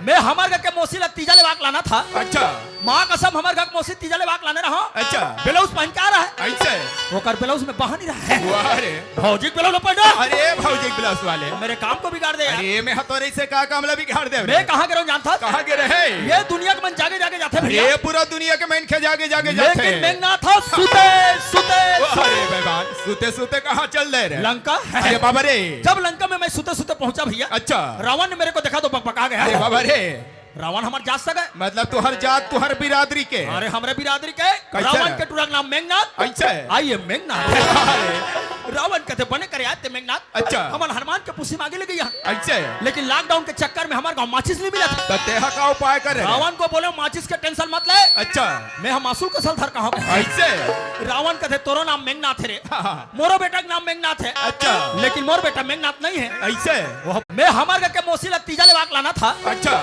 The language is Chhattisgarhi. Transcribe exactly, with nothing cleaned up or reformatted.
मैं हमर घर के मौसी ला तीजा लेवाक लाना था। अच्छा। माँ कसम, हमर घर के मौसी तीजा लेवाक लाने रहा। अच्छा। ब्लाउज पहन के आ रहा है। ऐसे? ओकर ब्लाउज में बहा नहीं रहा है। वाह रे। भौजी के ब्लाउज पहन रहा। अरे भौजी के ब्लाउज वाले। मेरे काम को बिगाड़ दे यार। अरे मैं हतोरे से का काम ला बिगाड़ दे रे? मैं कहाँ गे रहूँ जानथस? कहाँ गे रहे? ये दुनिया के मन जागे जागे जाथे भैया। ये पूरा दुनिया के मन के जागे जागे जाथे। लेकिन मेघनाथ ह सुते सुते। अरे भगवान, सुते सुते कहाँ चल दे रे? लंका। अरे बाबा रे। जब लंका में मैं सुते सुते पहुंचा भैया, अच्छा। रावण ने मेरे को देखा तो बकबका गया। अरे बाबा रे। रावण हमर जात से गए। मतलब तुहर जात, तुहर बिरादरी के? अरे हमरे बिरादरी के। कैसे रावण रे? के टूरा के नाम मेघनाथ। ऐसे? आइए मेघनाथ। अरे। रावण कथे बने करे आते मेघनाथ। अच्छा। हमन हनुमान के पुसी मांगे ले गई हन। ऐसे? लेकिन लॉकडाउन के चक्कर में हमर गांव माचिस नहीं मिला था। तो तेहा का उपाय करे रे? रावण को बोले माचिस के टेंशन मत ले। अच्छा। मैं हम आंसू के सलधर कहाँ पे? ऐसे? रावण कथे तोरो नाम मेघनाथ है रे। हाँ, हाँ। मोरो बेटा के नाम मेघनाथ है। अच्छा। लेकिन मोर बेटा मेघनाथ नहीं है। ऐसे? वो मैं हमर घर के मौसी ला तीजा लेवाक लाना था। अच्छा।